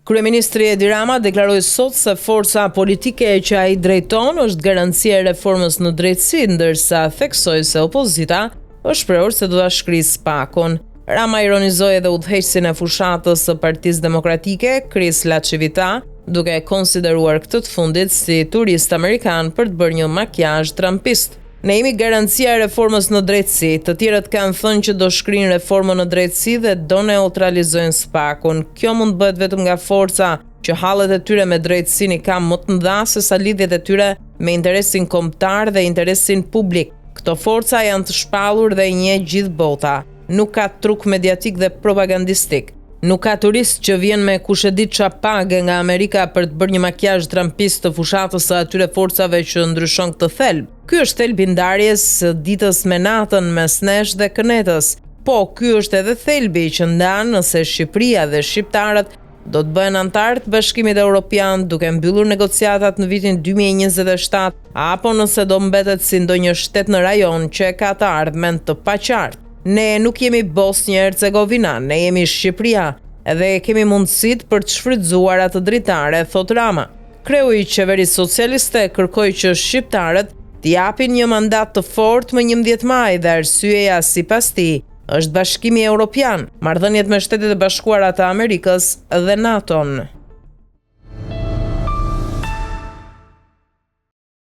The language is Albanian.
Kryeministri Edi Rama deklaroi sot se forca politike që ai drejton është garancia e reformës në drejtësi, ndërsa theksoi se opozita është shprehur se do ta shkrijë SPAK-un. Rama ironizoi edhe udhëheqësin e fushatës së Partisë Demokratike, Chris LaCivita, duke e konsideruar këtë të fundit si turist amerikan për të bërë një makiazh trumpist. Ne jemi garancia e reformës në drejtësi. Të tjerët kanë thënë që do shkrijnë reformën në drejtësi dhe do neutralizojnë SPAK-un. Kjo mund të bëhet vetëm nga forca që hallet e tyre me drejtësinë i ka më të mëdha se sa lidhjet e tyre me interesin kombëtar dhe interesin publik. Këto forca janë të shpallur dhe i njeh gjithë bota. Nuk ka truk mediatik dhe propagandistik. Nuk ka turist që vjen me kushedi ça page nga Amerika për të bërë një makiazh trumpist të fushatës së atyre forcave që ndryshon këtë thelb. Ky është thelbi i ndarjes së ditës me natën mes nesh dhe kënetës. Po, ky është edhe thelbi që ndan nëse Shqipëria dhe shqiptarët do të bëhen anëtarë të Bashkimit Europian duke mbyllur negociatat në vitin 2027 apo nëse do mbetet si ndonjë shtet në rajon që e ka të ardhmen të paqartë. Ne nuk jemi Bosnjë e Hercegovina, ne jemi Shqipëria dhe kemi mundësitë për të shfrytëzuar atë dritare, thotë Rama. Kreu i qeverisë socialiste kërkoi që shqiptarët t'i japin një mandat të fortë më 11 maj dhe arsyeja sipas tij është Bashkimi Europian, marrëdhëniet me Shtetet e Bashkuara të Amerikës dhe NATO-n.